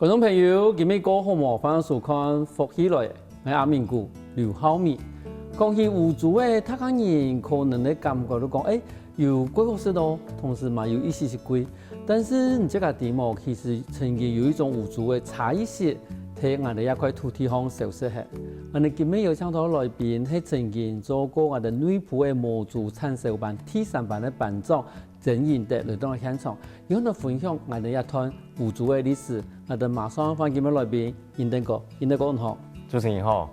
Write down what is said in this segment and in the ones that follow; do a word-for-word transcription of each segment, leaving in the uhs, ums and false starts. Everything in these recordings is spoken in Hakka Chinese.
觀眾朋友，今晡日過好無？歡迎收看《福氣來了》，𠊎阿明牯劉浩美。講起烏豬仔，大家人可能會感覺到講，欸，有蓋好食哦，同時嘛有一息息貴。但是你自家知無？其實曾經有一種烏豬仔差一息，在𠊎兜這塊土地項消失忒。𠊎兜今晡日邀請到來賓，係曾經做過𠊎兜內埔个毛豬產銷班第三班个班長， 曾英德來到現場，佢同𠊎分享𠊎兜這段烏豬个歷史。𠊎兜馬上歡迎今晡日來賓，英德哥。英德哥，你好。主持人好，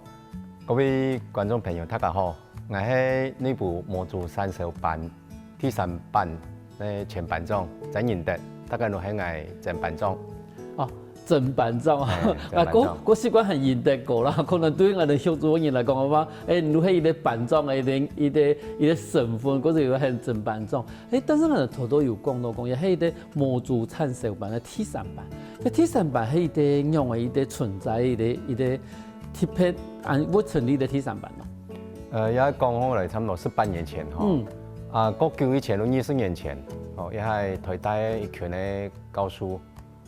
各位觀眾朋友，大家好。𠊎係內埔毛豬產銷班第三班个前班長曾英德，大家都喊𠊎曾班長。哦，曾班長啊，欸，曾班長。𠊎過，過習慣喊英德哥啦，可能對𠊎兜畜豬个人來講个話，欸，你係一個班長个一個，一個，一個身份，過去有喊曾班長。 欸，但是𠊎頭頭有講到講，也係一個毛豬產銷班个第三班。該第三班係一個仰仔一個存在，一個，一個特別，恁會成立个第三班呢？呃，也講好來，差不多十八年前吼。嗯。啊，較久以前，就二十年前，吼，也係臺大一群个教授，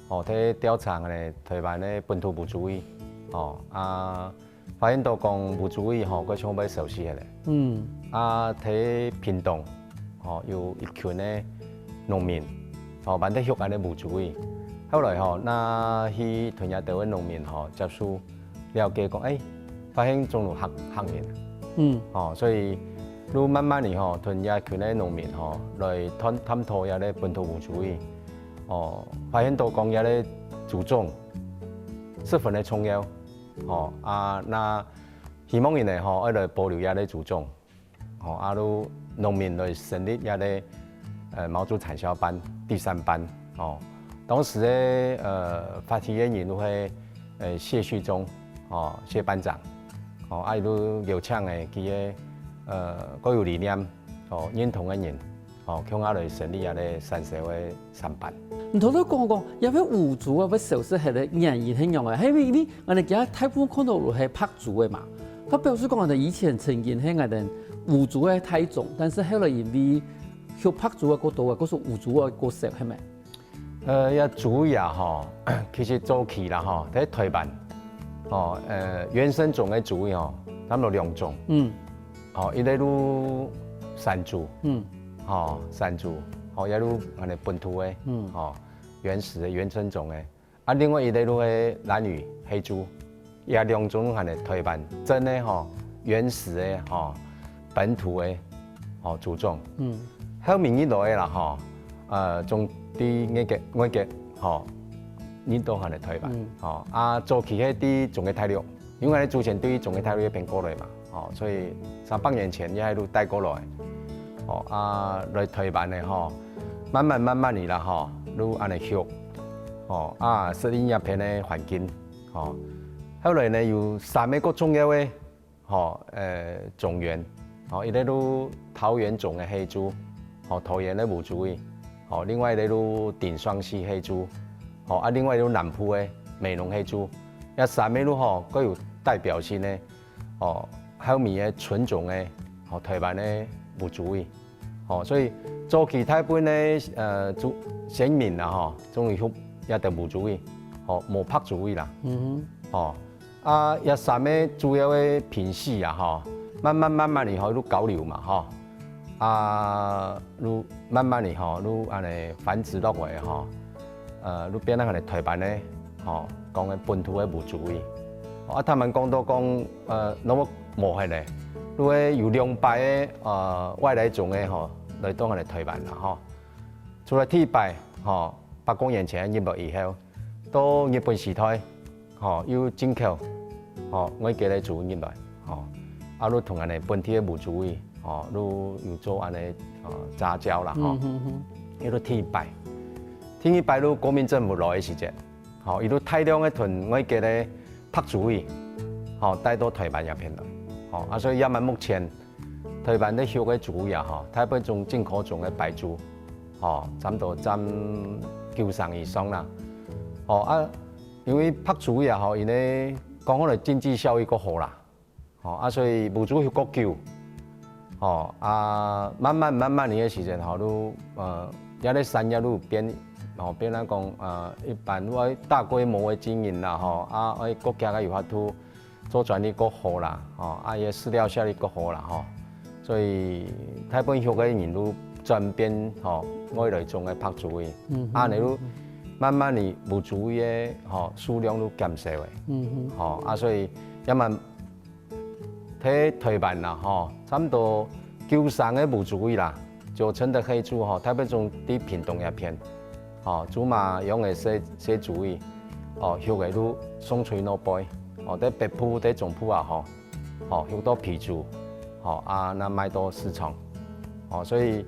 吼，在調查呢，臺灣个本土無豬瘟，吼，啊， 發現到講無豬瘟吼，該像會消失忒咧。嗯。啊，在屏東吼，有一群个農民吼，還在畜恁呢無豬瘟。後來吼，那去同這兜个農民吼接觸了解講，欸，發現種有嚇，嚇人。嗯。吼，所以就慢慢仔吼，同這群个農民吼，來探，探討這个本土無豬瘟。哦，發現到講這个豬種十分个重要。 吼，啊，那希望人呢，吼，愛來保留這个豬種，吼，啊，就農民來成立這个，呃，毛豬產銷班第三班，吼。當時个，呃，發起个人就係，呃，謝旭中，吼，謝班長，吼，啊，佢就邀請个佢个，呃，較有理念，吼，認同个人， 吼，共下來成立這个產銷个產班。你頭頭講講，這个烏豬啊，會消失忒个原因係仰仔？係因為𠊎兜今大部分看到就係白豬个嘛。佢表示講，𠊎兜以前曾經係𠊎兜烏豬个大宗，但是後來因為畜白豬个較多啊，故所烏豬个較少，係無？呃，這豬瘟啊，吼，其實早期啦，吼，在臺灣，吼，呃，原生種个豬瘟吼，差不多兩種。嗯。 吼，一个就山豬，嗯。吼，山豬，吼，也就恁呢本土个，嗯。吼，原始个、原生種个。啊，另外一个就係蘭嶼黑豬，這兩種恁呢臺灣真个吼，原始个吼，本土个吼豬種。嗯。後面入來个啦吼，呃，從對外國，外國吼，入到恁呢臺灣，嗯。吼，啊，早期係對中國大陸。 因為𠊎兜祖先對中國大陸該片過來嘛，吼，所以三百年前也係就帶過來，吼，啊，來臺灣个吼，慢慢慢慢仔啦吼，就恁呢畜，吼，啊，適應這片个環境，吼。後來呢，有三个較重要个，吼，呃，種源，吼，一个就桃園種个黑豬，吼，桃園个無豬瘟，吼，另外一个就丁香溪黑豬，吼，啊，另外一个就南部个美濃黑豬。 這三个就吼，較有代表性个，吼，後面个純種个，吼，臺灣个無豬瘟。吼，所以早期大部分个，呃，祖，先民啦，吼，總係畜這兜無豬瘟，吼，無白豬瘟啦。嗯哼。吼，啊，這三个主要个品系啊，吼，慢慢慢慢仔吼，就交流嘛，吼。 啊，就慢慢仔吼，就恁呢繁殖落來吼，呃，就變成恁呢臺灣个，吼，講个本土个無豬瘟。啊，他們講到講，呃，攏無忒咧，就會有兩擺个，呃，外來種个吼，來到恁呢臺灣啦吼。除了第一擺，吼，百公元前入來以後，到日本時代， 吼，又進口，吼，外國个豬入來，吼，啊，就同恁呢本地个無豬瘟，吼，就有做恁呢，呃，雜交啦，吼。嗯哼哼。這就第一擺。第二擺就國民政府來个時節，吼，佢就大量个同外國个白豬瘟，吼，帶到臺灣這片來，吼，啊，所以這滿目前 臺灣个畜个豬瘟啊，吼，大部分種進口種个白豬，吼，差不多佔九成以上啦。吼，啊，因為白豬瘟啊，吼，因為講好來經濟效益較好啦，吼，啊，所以無豬瘟較久，吼，啊，慢慢慢慢个時間，吼，就，呃，這个產業就變，吼，變成講，呃，一般愛大規模个經營啦，吼，啊，愛各家个有法度做轉去較好啦，吼，啊，也飼料下去較好啦，吼。所以大部分畜个人都轉變，吼，外來種个白煮魚，嗯哼，啊，你都慢慢地無煮魚个，吼，數量都減少个，嗯哼，吼，啊，所以也慢 在台灣啦，吼，差不多九成个無煮魚啦，九成个黑豬吼，特別種在屏東這片，吼，豬嫲養个細，細豬魚，哦，畜个都送出去外背，哦，在北部、在中部啊，吼，吼，畜到肥豬，吼，啊，那賣到市場，哦，所以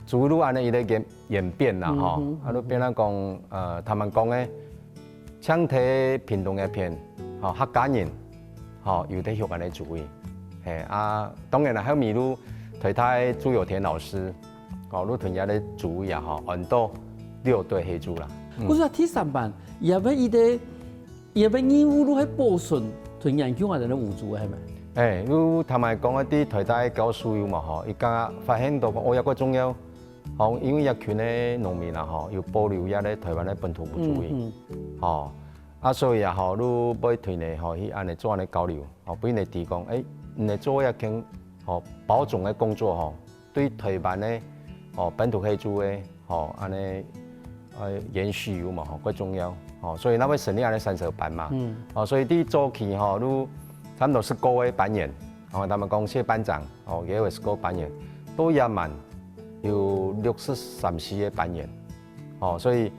豬肉恁呢一个演，演變啦，吼，嗯哼，啊，就變成講，呃，他們講个，像在屏東這片，吼，客家人，吼，有在畜恁呢豬魚，嘿，啊，當然啦，後面就台大朱有田老師，吼，就同這个豬魚啊，吼，安到六堆黑豬啦。嗯。故所第三版，也係一个，也係任務就係保存同研究啊，在那無豬个，係無？哎，就坦白講啊，在台大教授有嘛，吼，佢剛剛發現到講，哦，這个重要， 吼，因為這群个農民啊，吼，有保留這个台灣个本土無豬魚，嗯，嗯。吼，啊，所以啊，吼，就愛同佢，吼，去恁呢做恁呢交流，吼，分佢知講，誒，你做這件，吼，保種个工作，吼，對台灣个，吼，本土黑豬个，吼，恁呢，呃，延續有嘛，吼，較重要，吼，所以那會成立恁呢三色班嘛，嗯。吼，所以在早期，吼，就差不多十个班員，吼，他們講謝班長，吼，也有十个班員，到這滿 有六十三四个班員，吼，所以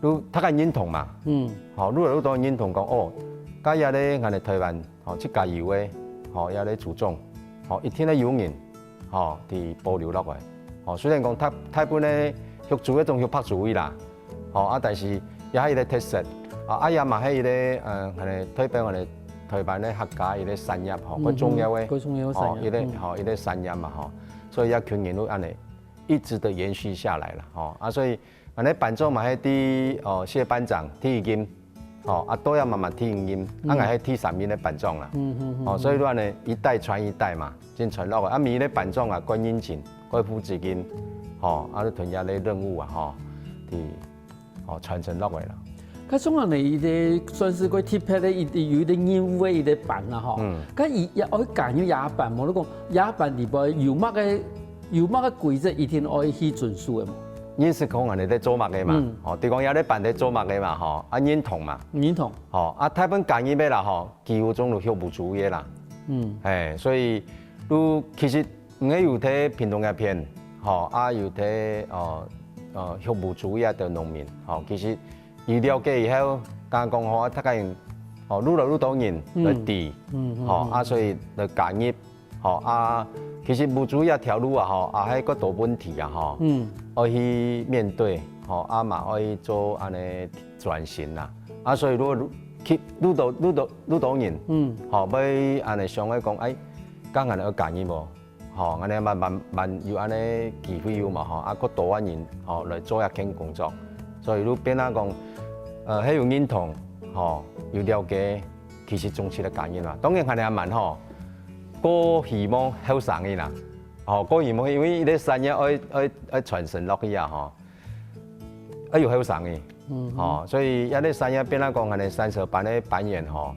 就大家認同嘛，嗯，吼，愈來愈多人認同講，哦，該這个𠊎等台灣，吼，自家有个，吼，這个豬種，吼，一定愛有人，吼，去保留落來，吼，雖然講大，大部分个畜豬个種畜白豬魚啦， 吼，啊，但是也係一个特色，啊，啊，也嘛係一个，呃，可能代表𠊎等台灣个客家一个產業，吼，嗯哼，較重要个，較重要个產業，吼，一个，嗯。吼，一个產業嘛，吼，所以這群人就恁呢一直的延續下來了，吼，啊，所以恁呢班長嘛係第，哦，謝班長第一任，吼，啊，到這慢慢第二任，啊，嗯。𠊎係第三任个班長啦，嗯哼哼，吼，所以就恁呢一代傳一代嘛，真傳落去，啊，每一个班長啊，較認真，較負責任，吼，啊，就同樣个任務啊，吼，去 哦，傳承落來啦。該像恁呢一个算是較特別个一，有一个任務个一个班啦，吼。嗯。該佢也愛加入這班無？你講這班裡背有麼个，有麼个規則一定愛去遵守个無？意思講恁呢在做麼个嘛？嗯。哦，就講這个班在做麼个嘛，吼，啊，認同嘛。認同。吼，啊，大部分加入个啦，吼，幾乎總就畜無豬个啦。嗯。嘿，所以，就其實 毋係有在屏東這片，吼，啊有在，呃，呃，畜無豬个農民，吼，其實佢了解以後，敢講吼，啊，大家人，吼，愈來愈多人來知，嗯，嗯，吼，嗯，啊，所以來加入，吼，啊，其實無豬這條路啊，吼，啊，還較多問題啊，吼，嗯，愛去面對，吼，啊嘛愛去做恁呢轉型啦，啊，所以如果去愈多愈多愈多人，嗯，吼，愛恁呢想愛講，哎，敢恁呢愛加入無？ 吼，恁呢慢慢慢有恁呢機會有嘛吼，啊，較多个人吼來做這件工作，所以就變啊講，呃，係有認同，吼，有了解，其實總係來加入啦。當然恁呢也慢吼，較希望後生个啦，吼，較希望因為這个產業愛愛愛傳承落去啊吼，愛有後生个，嗯哼，吼，所以這个產業變啊講，恁呢三色班个班員吼，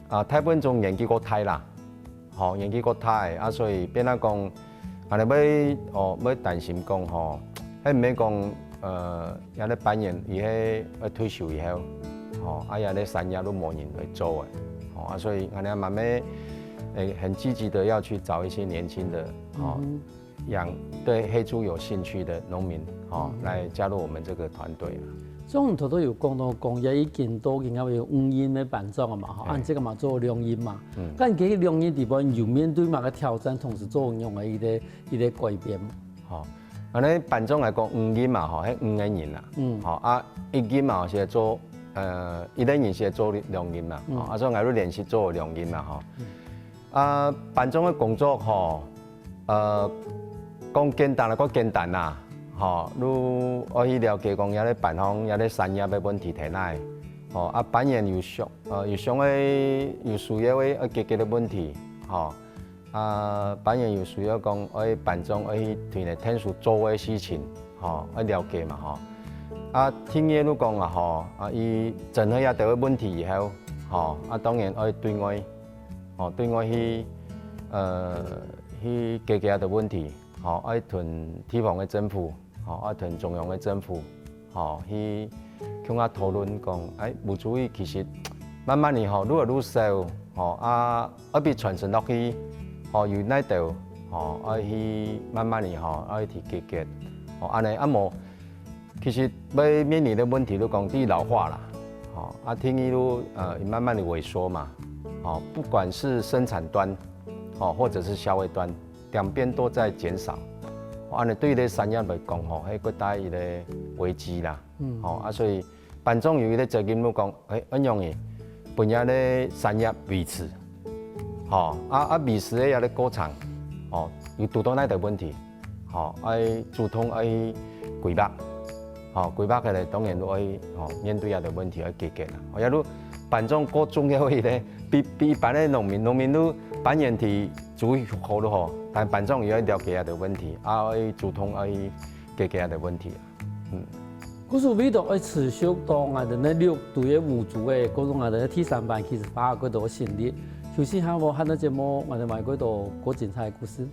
啊，大部分總年紀較大啦。 吼，年紀較大个，啊，所以變啊講，恁呢愛，哦，愛擔心講吼，係毋係講，呃，這个班員佢係愛退休以後，吼，啊，這个產業都無人來做个，吼，啊，所以恁呢慢慢，誒，很積極的要去找一些年輕的，吼，嗯哼，養，對黑豬有興趣的農民，吼，嗯哼，來加入我們這個團隊啊。 像你頭頭有講到講，也已經到今个有五任个班長啊嘛，吼，嘿，啊，你這个嘛做兩任嘛，嗯，該你這兩任裡背有面對麼个挑戰，同時做仰个一个一个改變？吼，恁呢班長來講五任嘛，吼，係五个人啦，嗯，吼，啊，一任嘛是做，呃，一个人是做兩任嘛，嗯，吼，啊，所以𠊎就連續做兩任嘛，吼。嗯。 啊，班長个工作吼，呃，講簡單啦，較簡單啦，吼，你愛去了解講這个班項，這个產業个問題在哪，吼，啊，班員有想，呃，有想个，有需要个，愛解決个問題，吼，啊，班員有需要講，愛班長愛去對呢，天數做个事情，吼，愛了解嘛，吼。啊，第二就講啊吼，啊，佢整合這兜个問題以後，吼，啊，當然愛對外，吼，對外去，呃，去解決這兜問題，吼，愛同地方个政府，吼，愛同中央个政府，吼，去共下討論講，哎，無注意，其實慢慢个吼，愈來愈少，吼，啊，愛分傳承落去，吼，有哪兜，吼，愛去慢慢个吼，愛去解決，吼，恁呢啊無 其實會面臨个問題就講第一老化啦，吼，啊，第二就，呃，慢慢的萎縮嘛，吼，不管是生產端，吼，或者是消費端，兩邊都在減少，吼，恁呢對這產業來講，吼，係較大一個危機啦，嗯。吼，啊，所以班長有一個責任就講，哎，恁樣个，分這個產業維持，吼，啊，啊，維持个這個過程，吼，有堵到哪兜問題， 吼，愛主動愛規劃，吼，規劃起來當然就愛，吼，面對這兜問題愛解決啦。吼，也就班長較重要个咧，比，比一般个農民，農民就半年地煮好就好，但班長又愛了解這兜問題，啊，愛主動愛解決這兜問題啊。嗯。故所為著愛持續到𠊎兜呢六堆个無豬个，故所𠊎兜呢第三班其實花較多心力。休息下，無閒个節目，𠊎兜還有較多較精彩个故事。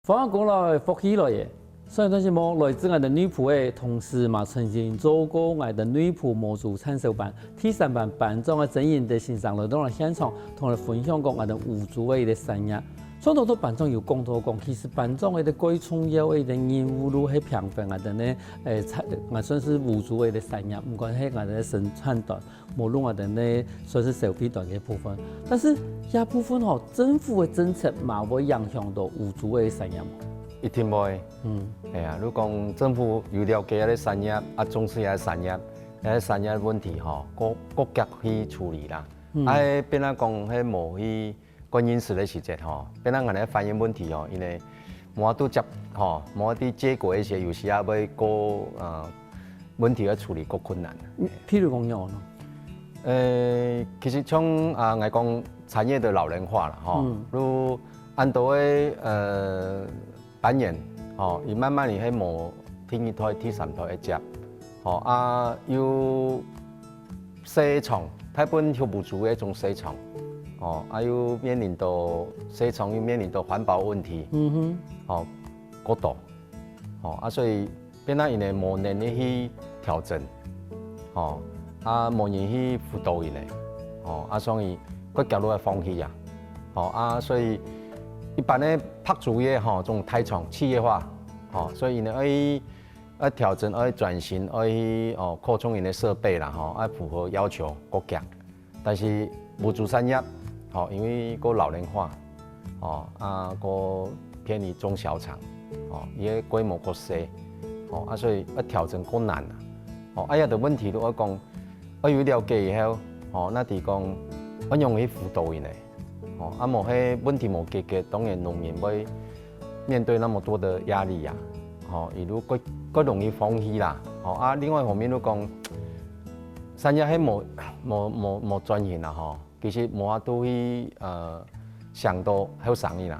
歡迎轉來福氣來了！上一段節目來自𠊎兜內埔个，同時嘛曾經做過𠊎兜內埔無豬產銷班第三班班長个曾英德先生來到𠊎現場，同𠊎分享講𠊎兜無豬个一個產業。上頭頭班長有講到講，其實班長个一個最重要个一個任務就係平衡𠊎兜呢，誒，產，𠊎算係無豬个一個產業，毋管係𠊎兜个生產端， 無論𠊎兜呢算係消費端个部分。但是這部分吼，政府个政策嘛會影響到無豬个產業無？一定會。嗯。係啊，你講政府有了解這個產業，啊，重視這個產業，這個產業問題吼，較，較遽去處理啦。嗯。啊，變啊講，係無去 較認識个時節吼，變成𠊎兜反映問題吼，因為無法度接吼，無法度接過一些，有時也會較，呃，問題个處理較困難。嗯，譬如講仰般呢？呃，其實像，啊，𠊎講產業个老齡化啦吼，嗯。就恁多个，呃， 班員，吼，佢慢慢个係無第二代、第三代个接，吼，啊，又市場，大部分畜牧豬个一種市場，吼，啊，又面臨到市場又面臨到環保問題，嗯哼。吼，過多，吼，啊，所以變到𠊎兜無能力去調整，吼，啊，無人去輔導𠊎兜，吼，啊，所以較遽就會放棄啊，吼，啊，所以一般个白豬个吼，這種大場企業化， 吼，所以𠊎兜愛，愛調整，愛轉型，愛，哦，擴充𠊎兜个設備啦，吼，愛符合要求較遽。但是無豬產業，吼，因為較老齡化，吼，啊，較偏離中小場，吼，佢个規模較細，吼，啊，所以愛調整較難啊。吼，啊，這兜問題就愛講，愛有了解以後，吼，那知講，愛仰般去輔導𠊎兜。 吼，啊，無係問題無解決，當然農民會面對那麼多的壓力啊，吼，佢就較，較容易放棄啦，吼，啊，另外一方面就講，產業係無，無，無，無轉型啦，吼，其實無法度去，呃，想到後生人啦，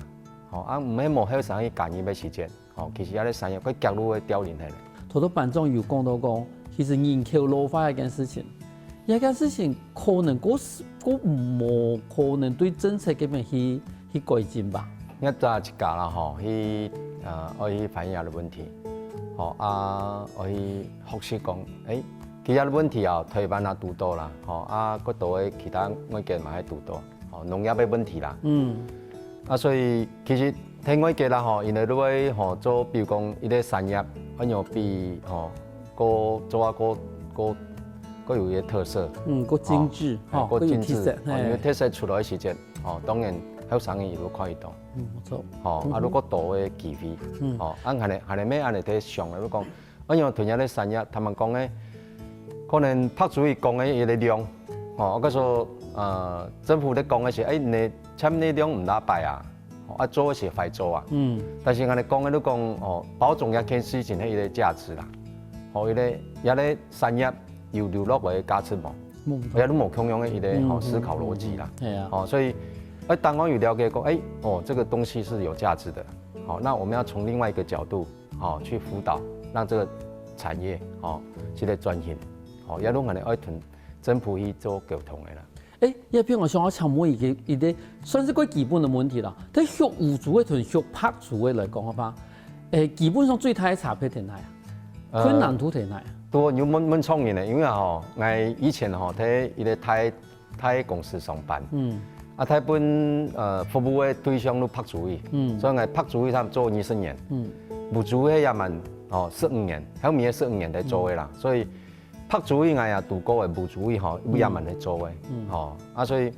吼，啊，毋係無後生人加入个時節， 吼，其實這個產業較遽就會凋零忒咧。頭頭班長有講到講，其實人口老化這件事情，這件事情可能較，較無可能對政策這片去，去改進吧。𠊎自家啦吼，去，呃，愛去反映這個問題，吼，啊，愛去學習講，誒，其實這個問題啊，臺灣也堵到啦，吼，啊，較多个其他國家嘛會堵到。 吼，農業个問題啦。嗯。啊，所以其實在外國啦吼，𠊎兜就會吼做，比如講一個產業，恁樣比吼，較做啊較，較，較有一個特色。嗯，較精緻，吼，哎，較精緻，較有特色，吼，因為特色出來个時節，吼，當然後生人也會看得到。嗯，無錯。吼，啊，嗯哼。如果多个機會，嗯。吼，啊，還係，還係愛恁樣在想个，如果講 恁樣同樣个產業，他們講个，可能白豬仔講个一個量，吼，或者說，呃，政府在講个係，哎，你簽个量毋大擺啊，哦，啊，做个係壞做啊。嗯。但是𠊎講个，你講哦，包裝這件事情，係一個價值啦，哦，一個，這個產業有留落來个價值無？嗯。也都無共樣个一個，嗯，哦，思考邏輯啦。嗯，嗯，嗯，係啊。哦，所以，哎，當我有了解過，哎，哦，這個東西是有價值的，好，那我們要從另外一個角度，好，去輔導，讓這個產業，哦，這個轉型，哦，也都可能愛同政府去做溝通个啦。 誒，這片𠊎想要請問一個，一個算是較基本个問題啦。在畜烏豬个同畜白豬个來講个話，誒，基本上最大个差別在哪啊？呃，困難度在哪啊？對，你問，問著人呢，因為吼，𠊎以前吼，在一個大，大公司上班，嗯。啊，大部分，呃，服務个對象都白豬仔，嗯。所以𠊎白豬仔差不多做二十年，嗯。烏豬个也蠻，哦，十五年，後面个十五年在做个啦，嗯。所以 白豬仔𠊎也堵過个，烏豬仔吼，嗯。也蠻會做个，嗯。吼，啊，所以，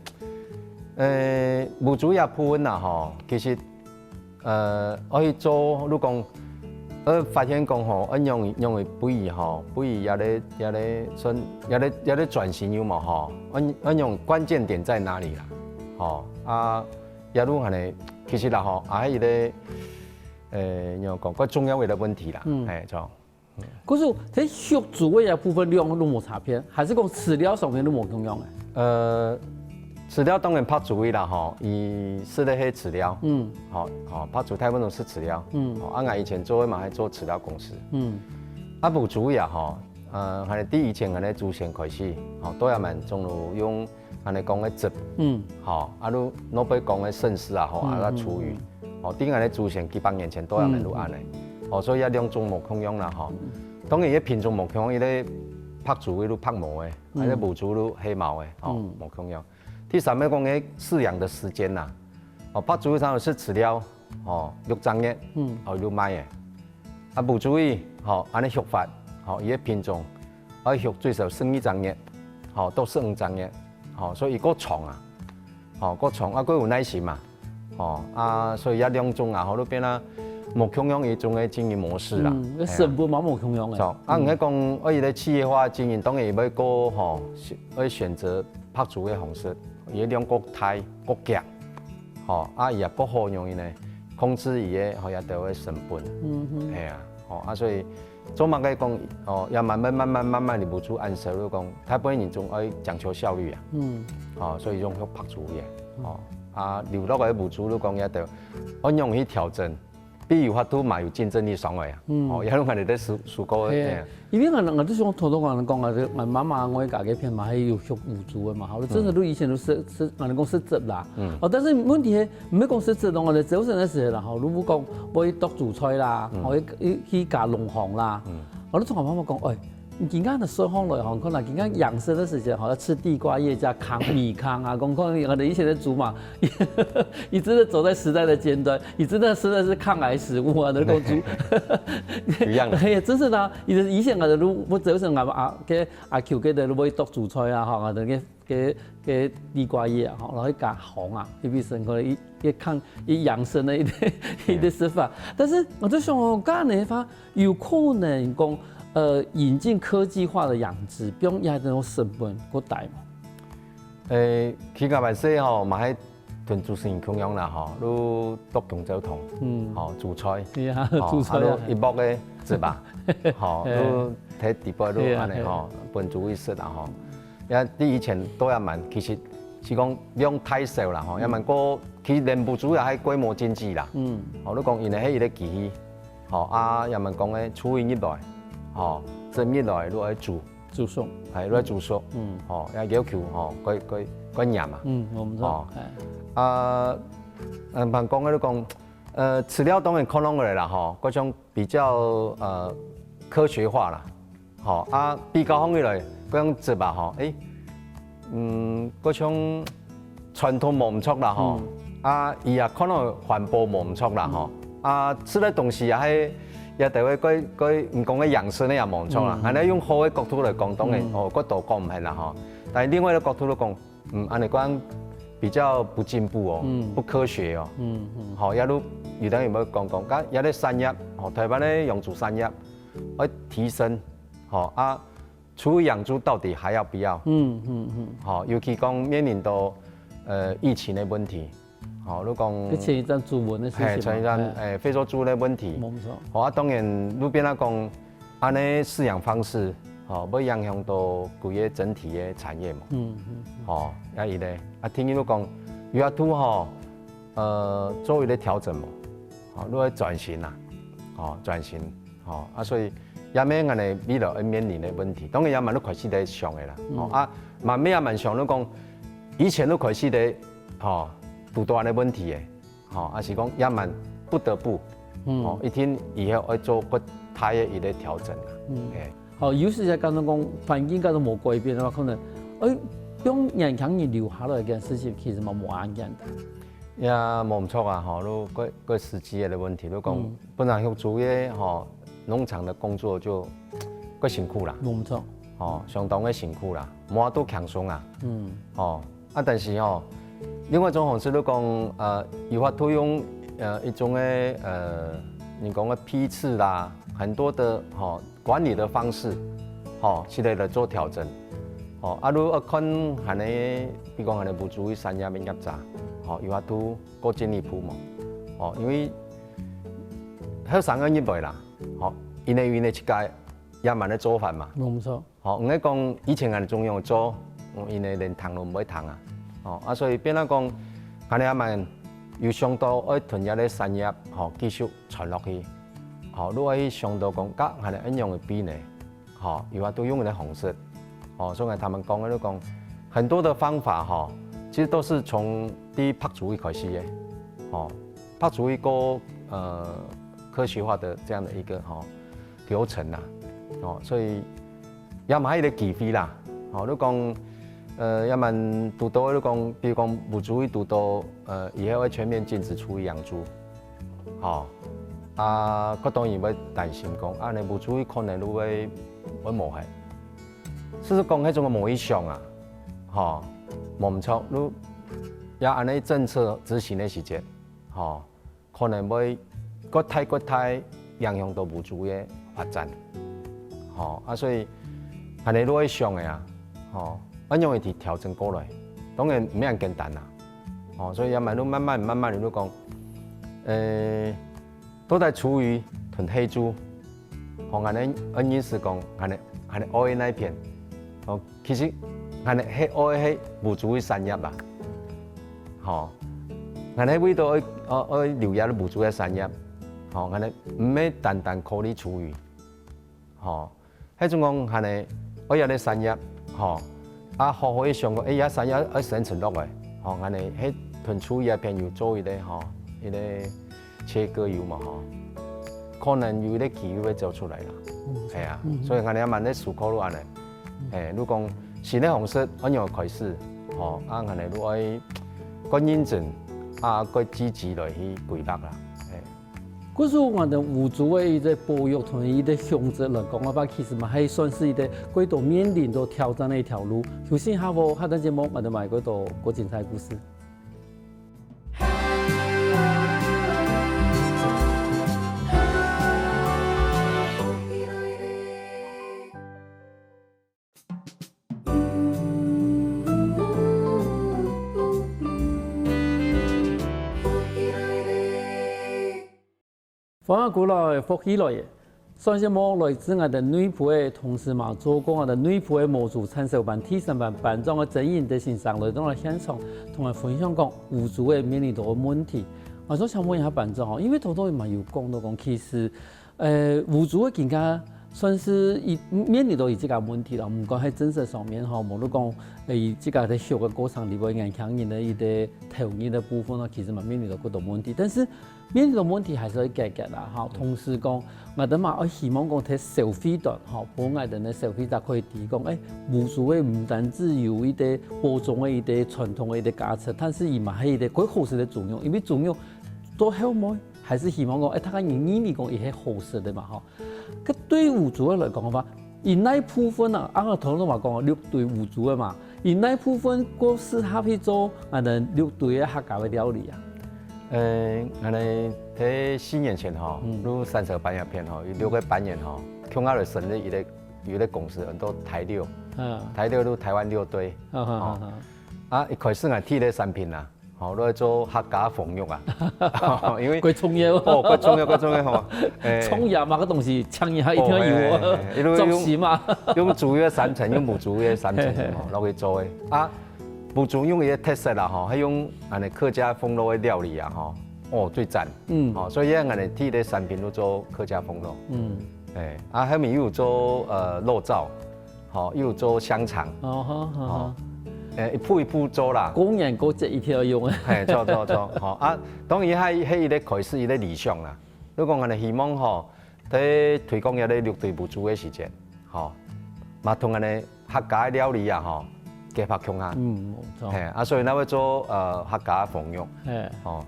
呃，烏豬這部分啦，吼，其實，呃，愛去做，你講，呃，發現講吼，愛用，用个肥仔吼，肥仔也咧，也咧算，也咧，也咧轉型有無吼？愛，愛用關鍵點在哪裡啦？吼，啊，也都恁呢，其實啦吼，也係一個，呃，仰講，較重要个問題啦，嗯。嘿，就 可是在畜豬个這部分量都無差別，還係講飼料上面都無共樣个？呃，飼料當然白豬仔啦吼，佢食个係飼料，嗯。吼，吼，白豬大部分都食飼料，嗯。吼，啊，𠊎以前做个嘛，還做飼料公司，嗯。啊，烏豬仔啊吼，呃，還係對以前𠊎个祖先開始，吼，都也蠻中路用 恁呢講个汁，嗯。吼，啊，你老輩講个剩食啊，吼，嗯，啊，廚餘，嗯，嗯。吼，對𠊎个祖先幾百年前都有人都恁呢，嗯，嗯。吼，所以啊，兩種無共樣啦，吼。嗯。當然，這品種無共樣，一個白豬仔就白毛个，嗯。啊，一個烏豬就黑毛个，吼，嗯。無共樣。第三個講个飼養个時間啦，哦，白豬常常食飼料，吼，六隻月，嗯。吼，就賣个。啊，烏豬仔，吼，恁呢畜法，吼，佢个品種， 愛畜最少十二隻月，吼，到十五隻月，吼，所以佢較長啊，吼，較長啊，較有耐心嘛，吼，啊，所以這兩種啊，吼，就變啊，無共樣一種个經營模式啦。嗯，嘿啊。成本嘛無共樣个。著，啊，嗯。你講，愛一個企業化經營，當然也會較，吼，選，愛選擇白豬个方式，佢个量較大，較強，吼，啊，也較好容易呢，控制佢个，吼，這兜个成本。嗯哼。嘿啊，吼，啊，所以 做麼个講，哦，也慢慢、慢慢、慢慢地無去按時，就講，大部分人總愛講求效率啊。嗯。哦，所以用白豬仔，哦，啊，留落來个烏豬就講也得，愛用去調整，比有法度嘛有競爭力上來啊。嗯。哦，也用恁呢在思，思考个，係啊，嘿啊。因為𠊎，𠊎就想偷偷講，講啊，就𠊎媽媽，𠊎家己片嘛，還有畜烏豬个嘛，吼，真的都以前都食，食，𠊎講食汁啦。嗯。哦，但是問題係，毋係講食汁，當然，朝晨个時候啦，吼，如果講愛剁豬菜啦，嗯。吼，去，去，去加農行啦，嗯。 𠊎就同𠊎媽媽講，哎，你今天个水上來吼，可能今天養生个時間吼，要吃地瓜葉加糠、米糠啊，講可能𠊎兜以前个豬嘛，佢真的走在時代的尖端，佢真的實在是抗癌食物啊，那種豬。一樣的。哎呀，真是的啊，以前，以前𠊎兜都，𠊎就想𠊎啊，該阿舅該兜都會剁豬菜啊，吼，𠊎兜該 个，个地瓜葉啊，吼，然後加糠啊，特別係可能一，一抗，一養生个一個，一個食法。但是𠊎就想哦，恁樣个話，有可能講，呃，引進科技化个養殖，比如也能夠成本較低嘛。誒，其實𠊎細吼，嘛係同主持人共樣啦，吼，都剁弓蕉糖，嗯。吼，煮菜，係啊，吼，煮菜啊。啊，都一鑊个汁啊，吼，係啊。都忒底背都係啊，恁樣吼，係啊。分煮一食啦，吼。 也，你以前都也蠻，其實是講量太少啦吼，嗯。也蠻過，其實連烏豬也係規模經濟啦。嗯。吼，你講因為係一個機器，吼，啊，也蠻講个，廚餘入來，吼，汁入來，你愛煮，煮熟。係，你愛煮熟，嗯。吼，也要求，吼，過，過，過黏嘛。嗯，無錯。吼。哎。啊，嗯，蠻講个，你講，呃，飼料當然可能个啦，吼，各種 比較，呃，科學化啦。吼，啊，比較起來，該種汁啊，吼，誒，嗯，該種傳統無毋著啦，吼。嗯。啊，佢也可能環保無毋著啦，吼。嗯。啊，食个東西也係，也得會該，該，你講个養生个也無毋著啦。嗯。還係用好个角度來講，當然，嗯。哦，角度講毋係啦，吼。但另外一個角度來講， 嗯，恁樣講比較不進步哦，嗯。不科學哦。嗯，嗯。吼，也都有等於要講講，該也个產業，吼，台灣个養豬產業愛提升，吼，啊，除了養豬到底還要不要？嗯，嗯，嗯。吼，尤其講面臨到，呃，疫情个問題，吼，你講，佢前一站豬瘟个事情嘛，嘿，前一站，嘿。欸，非洲豬瘟个問題。無錯。吼，啊，當然，你變啊講，恁呢飼養方式，吼，會影響到規个整體个產業嘛。嗯，嗯，嗯。吼，啊，一个，啊，聽你講，有啊，都吼，呃，做一个調整嘛，吼，你愛轉型啊，吼，轉型。 吼，啊，所以也係𠊎等未來會面臨个問題。當然也慢慢開始在想个啦，吼，嗯。啊，慢慢也慢想，你講，以前都開始在，吼，堵到恁呢問題个，吼，啊是講也慢不得不，嗯。吼，一定以後愛做較大个一个調整啦，嗯。嘿。好，有時節講到講環境假如無改變个話，可能，欸，用年輕人留下來這件事情，其實嘛無恁簡單。 也無毋著啊，吼，你過，過實際个問題，你講，嗯。本來畜豬个，吼，農場个工作就過辛苦啦。無毋著。吼，相當个辛苦啦，無法度輕鬆啊。嗯。吼，啊，但是吼，另外一種方式，你講，呃，有法度用，呃，一種个，呃，你講个批次啦，很多个，吼， 管理个方式，吼，之類來做調整。吼，啊，你愛看恁呢，比如講恁呢無豬个產業个業者，吼，有法度過進一步無？吼，因為後生个人會啦，吼，因為，因為自家也慢慢做法嘛。無毋著。吼，毋係講以前恁呢中央做，嗯，因為連聽都毋會聽啊。吼，啊，所以變啊講，恁呢也慢有想到愛同這个產業，吼，繼續傳落去。 吼，你愛想到講，甲恁呢恁樣个比呢，吼，有法度用个方式。吼，所以𠊎同佢等講个，就講，很多的方法，吼，其實都是從第一白族開始个，吼，白族个，呃，科學化的這樣的一個，吼，流程啦。吼，所以 也嘛係一個機會啦。吼，你講，呃，也嘛堵到，你講，比如講，無豬位堵到，呃，以後會全面禁止廚餘養豬。吼，啊，較多人會擔心講，啊，你無豬位可能會，會無忒。事實講，該種無影響啊，吼，無毋著，你也恁呢政策執行个時節，吼， 可能會過大過大影響到無豬个發展。吼，啊，所以恁呢就愛想个啊，吼，恁樣去調整過來，當然毋係恁簡單啦。吼，所以也慢慢慢慢慢慢就講，呃，到底廚餘同棄豬，吼，恁呢，恁呢係講，恁呢，恁呢愛哪片，吼， 其實，𠊎等係愛係無豬个產業啦。吼，𠊎等係為著愛，愛，愛留下無豬个產業，吼，𠊎等毋係單單考慮廚餘，吼，係總講𠊎等愛這个產業，吼，啊，好好个想講，欸，這產業愛生存落來，吼，𠊎等係同廚餘个朋友做一個，吼，一個 切割油嘛吼，可能有一個機會會走出來啦。嗯。係啊，嗯。所以𠊎等也慢慢思考落恁呢。嗯。欸，你講新个方式，恁樣開始，吼，啊，𠊎等就愛較認真，啊，較積極來去規劃啦。欸。故所𠊎等無豬个一個保育同一個項目來講个話，其實嘛，還算係一個過多面臨到挑戰个一條路。休息一下哦，下段節目𠊎等還有過多過精彩个故事。 歡迎歸來，福氣來了。上節目來自𠊎等內埔个，同時嘛做過𠊎等內埔个無豬產銷班第三班班長个曾英德先生來到𠊎現場，同𠊎分享講無豬个面臨到个問題。𠊎想請問一下班長吼，因為頭頭嘛有講到講，其實，呃，無豬个更加算係一，面臨到一個問題啦，毋管係政策上面吼，無論講，呃，這個在畜个過程裡背，年輕人个一個投入个部分呢，其實嘛面臨到幾多問題，但是 面對个問題還係愛解決啦，吼。同時講，𠊎兜嘛愛希望講，在消費端，吼，分𠊎兜个消費者可以知講，欸，無豬个毋單止有一個保障个一個傳統个一個價值，但是佢嘛係一個較好食个豬肉，因為豬肉到後尾還係希望講，欸，大家人認為講佢係好食个嘛，吼。 該對無豬个來講个話，佢哪部分啊，啊，頭先嘛講綠堆無豬个嘛，佢哪部分較適合去做𠊎等綠堆个客家个料理啊？呃，𠊎等在四年前吼，嗯。就產銷班這片吼，有六個班員吼，共下來成立一個，有一個公司，安到台綠。嗯。台綠就台灣綠堆。嗯，嗯，吼。嗯，嗯。啊，一開始𠊎第一個產品啊，吼，來做客家封肉啊。因為過重要哦。哦，過重要，過重要吼。欸，蔥葉嘛，个東西，醬油還一定要有哦，哦，欸，欸，欸，因為用，作死嘛。用主要三層，用母豬个三層吼，落去做个。啊，母豬肉个特色啦吼，還用恁呢客家封肉个料理啊吼，哦，最讚。嗯。哦，所以恁呢第一个產品就做客家封肉。嗯。欸，啊，後面又有做，呃，肉燥，吼，又有做香腸。哦，好，好，好。哦，欸，一步一步做啦。過年過節一定要用个。嘿，做，做，做，吼，啊，當然，該，該一个開始一个理想啦。如果恁呢希望吼，在推廣這个六堆母豬个時節，吼，嘛同恁呢客家个料理啊，吼，結合共下。嗯，無錯。嘿，啊，所以咱會做，呃，客家封肉。嘿。吼，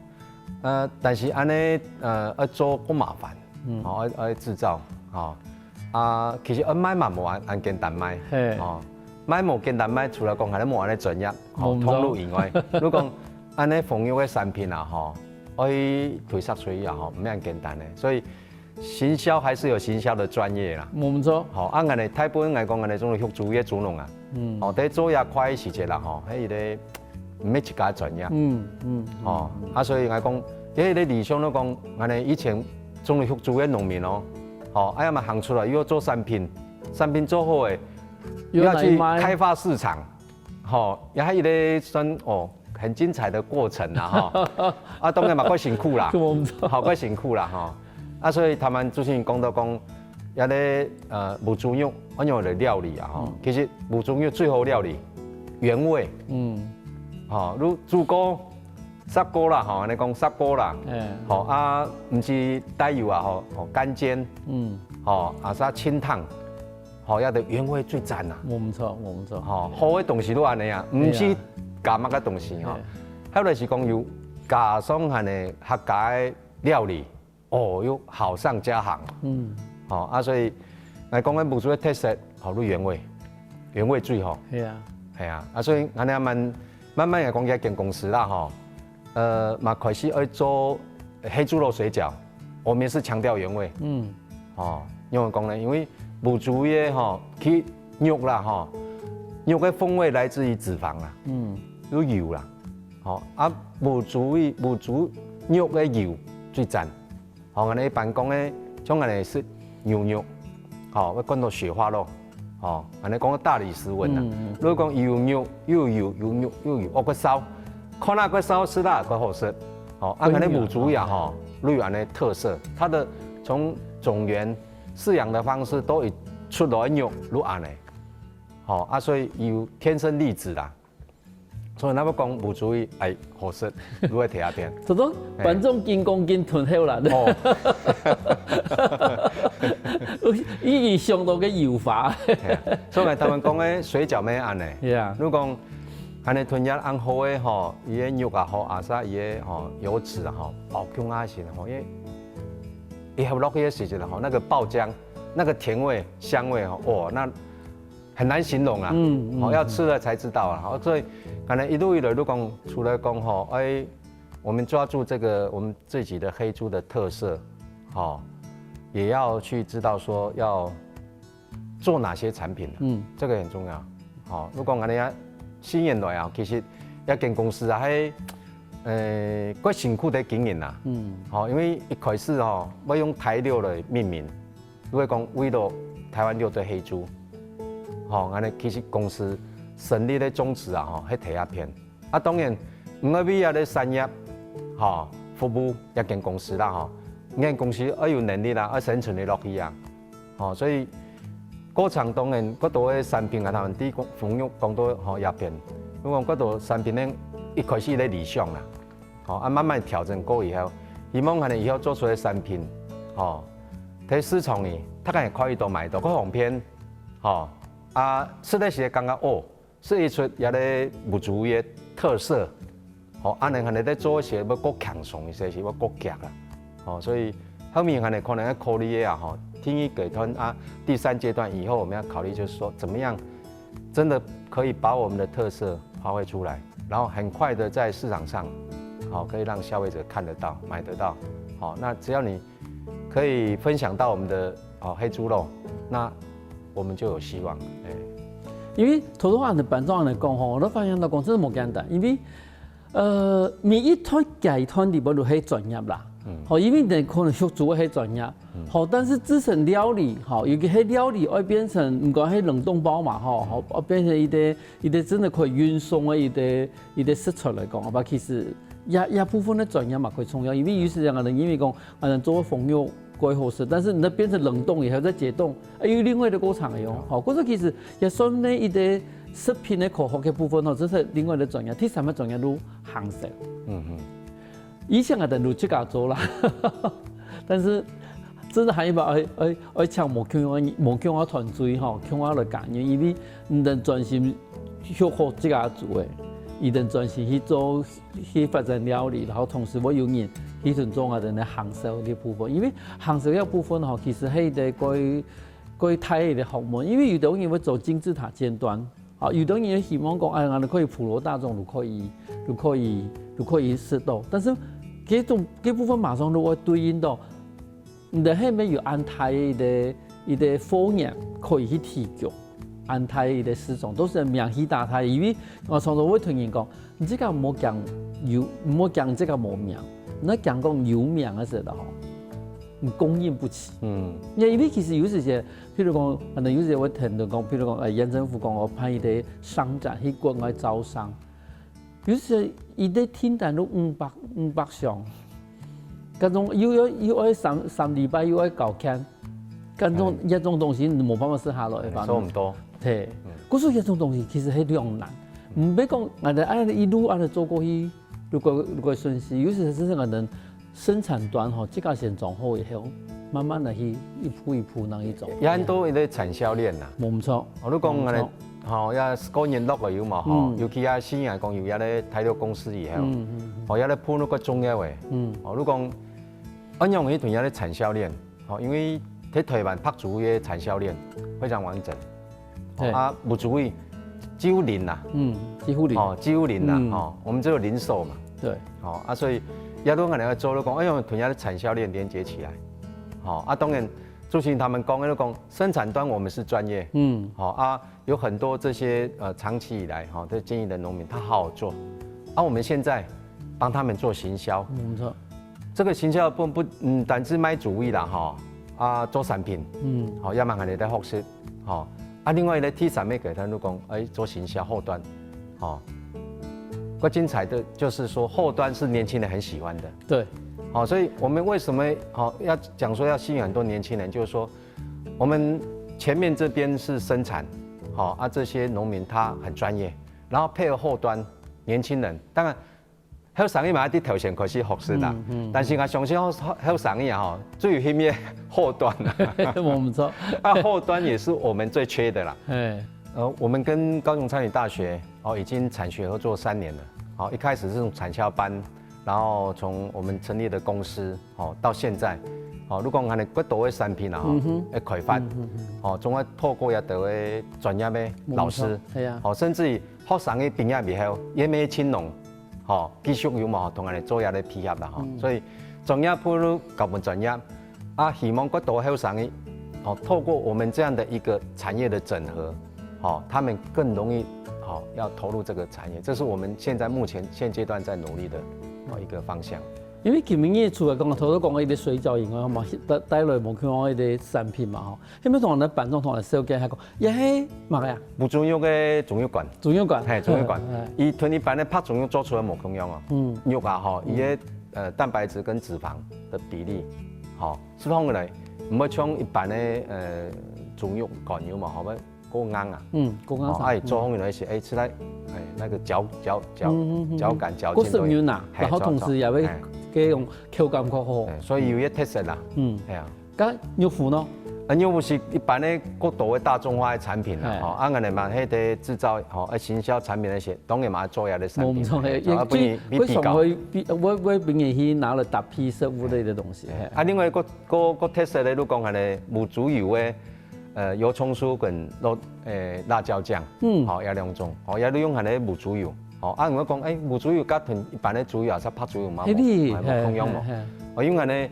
呃，但是恁呢，呃，愛做較麻煩，嗯。吼，愛，愛製造，吼。啊，其實愛賣嘛無恁，恁簡單賣，嘿。吼，賣無簡單賣，除了講還係無恁呢專業，吼，無錯。通路以外，如果講恁呢封肉个產品啊，吼，愛推銷出去啊，吼，毋係恁簡單个，所以 行銷還是有行銷的專業啦。無錯。吼，啊，恁呢大部分來講，恁呢總係畜豬个豬農啊。嗯。吼，在做這塊个時節啦，吼，該一个毋係自家專業。嗯，嗯，嗯，吼，嗯。啊，所以來講，這个理想來講，恁呢以前總係畜豬个農民哦，吼，啊，要麼行出來，又要做產品，產品做好个，又要去又要去賣。開發市場。 吼，也還一个算，哦，很精彩的過程啦，吼。啊，當然嘛，較辛苦啦。無錯。吼，較辛苦啦，吼。啊，所以頭先主持人講到講，這个，呃，母豬肉，仰般來料理啊，吼。嗯。其實母豬肉最好料理，原味。嗯。吼，如豬膏、石膏啦，吼，恁呢講石膏啦。嗯。吼，啊，毋係帶油啊，吼，吼，乾煎。嗯。吼，啊，係清湯。 吼，這个原味最讚啊。無毋著，無毋著。吼，好个東西都恁呢啊，毋係加麼个東西吼。係啊。後來是講有加上恁呢客家个料理，哦，又好上加好。嗯。吼，啊，所以來講，該母豬个特色，吼，就原味，原味最好。係啊。係啊，啊，所以恁呢慢，慢慢來講，這間公司啦，吼，呃，嘛開始愛做黑豬肉水餃，我們也是強調原味。嗯。 吼，仰般講呢？因為母豬个吼，佢肉啦吼，肉个風味來自於脂肪啦，嗯。有油啦，吼，啊，母豬个，母豬肉个油最讚。吼，𠊎等一般講个，像𠊎等食牛肉，吼，會講到雪花肉，吼，𠊎等講大理石紋啊。嗯，嗯。如果講有肉又有油，有肉又有油，哦，較燒，看啊較燒，食啊較好食。吼，啊，𠊎等母豬呀，吼，就有恁呢特色，它的從種源 飼養个方式都會出來肉就恁呢。吼，啊，所以有天生麗質啦。所以若要講母豬，哎，好食，就會佇這片。就講，嘿。觀眾緊講緊吞口啦。哦。已經想到个油花。嘿啊，所以頭先講个水餃乜恁呢。Yeah。如果講恁呢吞下恁好个吼，佢个肉也好，啊，係佢个吼，油脂啊吼，爆香啊先吼，因為 一合落去个時節吼，那個爆漿，那個甜味、香味吼，哇，那很難形容啊。嗯，嗯，哦，要吃了才知道啊。哦，所以可能一路以來，就講，除了講吼，哎，我們抓住這個我們自己的黑豬的特色，吼，也要去知道說要 做哪些產品啊？嗯。這個很重要。吼，如果恁呢啊，吸引來啊，其實這間公司啊，還，呃，較辛苦个經營啊。嗯。吼，因為一開始吼，愛用台六來命名，就會講為了台灣六堆黑豬。吼，恁呢其實公司成立个宗旨啊，吼，係第一篇。 啊，當然，毋愛為這个產業，吼，服務這間公司啦，吼。這間公司愛有能力啦，愛生存得落去啊。吼，所以過程當然，較多个產品啊，頭先講封肉講到吼，這片，因為較多產品呢，一開始个理想啦，吼，啊，慢慢調整過以後，希望可能以後做出來个產品，吼，在市場裡，大家也可以都買到，較方便，吼，啊，食个時節感覺哦， 係一出這个母豬个特色，吼，恁呢可能在做一些要較輕鬆一些，係要較遽啊，吼，所以後面可能可能要考慮个啊，吼，第二階段啊，第三階段以後，我們要考慮就是說，怎麼樣真的可以把我們的特色發揮出來，然後很快的在市場上，好，可以讓消費者看得到、買得到，好，那只要你 可以分享到我們的，哦，黑豬肉，那我們就有希望。哎。因為頭頭恁呢，班長恁呢講吼，𠊎都發現到講真係無簡單，因為呃，每一段階段裡背都係專業啦。嗯。吼，因為你可能學煮个係專業，嗯。吼，但是製成料理，吼，尤其係料理愛變成，毋管係冷凍包嘛，吼，嗯。吼，愛變成一個，一個真的可以運送的一個，一個食材來講，好吧，其實也，也部分的專業嘛，可以重要，因為有時間可能因為講，可能做个風油過好食，但是你那變成冷凍以後再解凍，哎，又另外的過程了喲。好，故所其實也算呢一個食品的科學的部分吼，這是另外的專業，第三个專業就行銷。嗯哼。以前啊，等於自家做啦，但是真的還有愛，愛，愛請無共个，無共个團隊吼，共下來加入，因為你等專心學好自家做个，你等專心去做，去發展料理，然後同時會有人去尊重啊等等行銷的部分，因為行銷个部分吼，其實係一個過，過大个學問，因為有的人會做金字塔尖端， 啊，有的人也希望講，哎，𠊎等可以普羅大眾都可以，都可以，都可以食到。但是這種，這部分馬上都會對應到，你的後面有恁大个一個貨源可以去提供，恁大个市場，都係名氣大大。因為𠊎常常會同人講，你這個莫講有，莫講這個無名，你講講有名个時候吼，你供應不起。嗯。因為其實有時節， 譬如講，可能有時會聽到講，譬如講，哎，縣政府講，𠊎辦一個商展去國外招商，有時一個訂單都五百，五百箱，該種又要，又愛三，三禮拜又愛交件，該種，哎。這種東西你無辦法食下來，哎，反正。收毋到。對，嗯。故所這種東西其實係兩難，毋係講，𠊎等愛一路恁樣做過去，如果，如果順序，有時真正可能 生產端吼，自家先裝好以後，慢慢來去一步一步能去裝。也很多一個產銷鏈啦。無錯。哦，你講个，無錯。吼，也過年落个有嘛吼，嗯。尤其啊，新來講有遐个大陸公司以後，嗯，嗯，嗯。吼，遐个鋪路較重要个。嗯。哦，你講，恁樣去同遐个產銷鏈，吼，因為在台灣白煮个產銷鏈非常完整。 嘿。哦，啊，無煮个幾乎零啦。嗯，幾乎零。哦，幾乎零啦，嗯。哦，我們只有零售嘛。對。哦，啊，所以也都可能要做，就講，哎喲，同樣的產銷鏈連接起來。哦，啊，當然，朱先生他們講，就講生產端我們是專業。嗯。哦，啊，有很多這些，呃，長期以來，哈，在經營的農民，他好好做。啊，我們現在幫他們做行銷。嗯，沒錯。這個行銷不，不，嗯，單只賣煮个啦，哈，啊，做產品，嗯。好，也蠻好个在學習。 吼。啊，另外呢，第三個階段就講，哎，做行銷後端，吼，更精彩的就是說後端是年輕人很喜歡的。對。好，所以我們為什麼，好，要講說要吸引很多年輕人，就是說我們前面這邊是生產，好，啊，這些農民他很專業，然後配合後端年輕人，當然 後生个嘛，愛對頭前開始學習啦。嗯，嗯。但是𠊎相信後，後生个啊，吼，最有興趣後端。無毋著。啊，後端也是我們最缺的啦。嘿。呃，我們跟高雄餐旅大學，哦，已經產學合作三年了。哦，一開始是從產銷班，然後從我們成立的公司，哦，到現在，哦，如果講恁樣，幾多个產品啊，吼，嗯哼。會開發，嗯哼哼。哦，總愛透過這兜个專業个老師，無毋著，係啊。哦，甚至於學生个畢業以後，也無青農， 吼，繼續有無同𠊎等做這个配合啦，吼。嗯。所以專業不如交分專業，啊，希望更多後生个，吼，透過我們這樣的一個產業的整合，吼，他們更容易，吼，要投入這個產業，這是我們現在目前現階段在努力的，吼，一個方向。因為今晡日除了講，頭先講个一個水餃以外，嘛，帶，帶來無共樣个一個產品嘛，吼。 係毋係同𠊎等班長同𠊎等紹介下講，這係麼个啊？無豬肉个豬肉乾。豬肉乾。嘿，豬肉乾。嘿。佢同一般个白豬肉做出來無共樣哦。嗯。肉啊，吼，嗯。佢个，呃，蛋白質跟脂肪的比例，吼，釋放起來，毋會像一般个，呃，豬肉乾有無，吼，會過硬啊。嗯，過硬。吼，啊，佢做起來係，哎，食起來，哎，那個嚼，嚼，嚼，嗯，嗯，嗯，嗯。嚼感、嚼勁都有。過濕潤啊，嘿，然後同時也會做，做。嘿。給用口感較好。嘿，所以有一個特色啦。嗯。哎呀。 該肉脯呢？啊，肉脯係一般个較多个大眾化个產品啦，嘿。吼，啊，𠊎等嘛，該个製造，吼，啊，行銷產品該兜，當然嘛做這个產品，無毋著，嘿，總要分你，分你比較。最，最常會比，會，會分人去拿來搭配食物類的東西，嘿。嘿。啊，另外一個，個，個特色个，就講恁樣，無豬油个，呃，油蔥酥跟辣，呃，辣椒醬，嗯。吼，這兩種，吼，也就用恁樣無豬油。 吼，啊，𠊎講，哎，無豬油佮同一般个豬油，抑係白豬油嘛，係哩，無，無共樣無。嘿，嘿，嘿。哦，因為恁樣，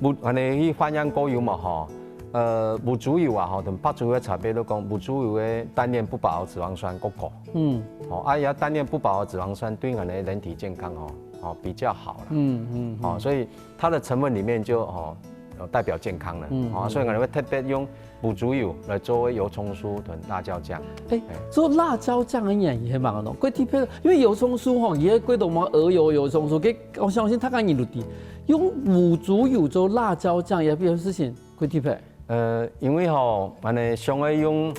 無，恁樣去還原過油嘛，吼，呃，無豬油啊，吼，同白豬油个差別，就講無豬油个單鏈不飽和脂肪酸較高。嗯。吼，啊，也單鏈不飽和脂肪酸對咱个人體健康吼，吼，比較好啦。嗯嗯。吼，所以它的成分裡面就吼，有代表健康了。嗯，吼，所以可能會特別用無豬油來做油蔥酥同辣椒醬。哎，做辣椒醬个原因係麼个呢？佢特別，因為油蔥酥吼，也係過多麼个鵝油油蔥酥，佢我相信大家人都知，用無豬油做辣椒醬也表示係 佢特別。呃，因為吼，恁呢想要用，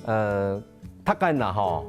呃，大概啦吼，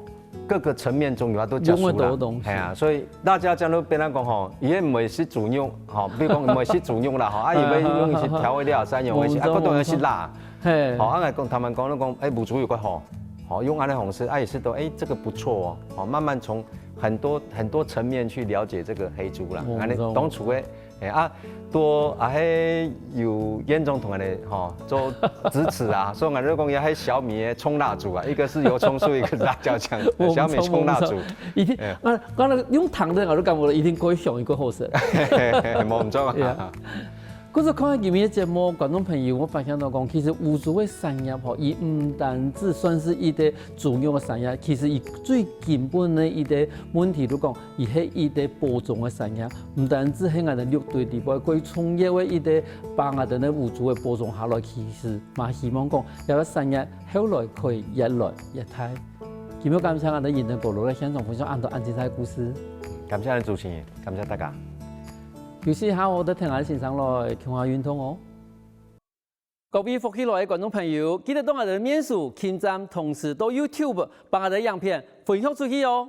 各個層面中有啊都接觸啦。用得到的東西。係啊，所以辣椒醬就變成講吼，佢也毋會係豬肉吼，比如講毋會係豬肉啦吼，啊，佢會用一些調味料，像用一些，啊，無錯，各種係辣。無錯。係。吼，啊，來講，他們講，講，哎，無豬油較好，吼，用恁呢方式，啊，也係都，哎，這個不錯哦，吼，慢慢從很多很多層面去了解這個黑豬啦。無錯。恁呢當初个 哎啊，多啊，係有嚴重同恁呢吼做支持啊，所以𠊎就講也係小米个衝蠟燭啊，一個是油蔥酥，一個是辣椒醬，小米衝蠟燭。一定，啊，剛才用糖的，我都感覺一定過香，過好食。無毋錯啊。故所看今日个節目，觀眾朋友，𠊎發現到講，其實烏豬个產業吼，佢毋單止算係一個主要个產業，其實佢最根本个一個問題，就講 佢係一個保種个產業，毋單止係𠊎兜六堆裡背過重要个一個，幫𠊎兜个烏豬个保種下來，其實嘛希望講，這個產業後來可以越來越大。今日感謝𠊎兜仁德哥來現場分享恁多恁精彩个故事。感謝恁主持人，感謝大家。休息一下，𠊎兜聽下先生來共下運動哦。 各位福氣來个觀眾朋友，記得到𠊎兜个面書、撳讚，同時到YouTube幫𠊎兜个影片分享出去哦！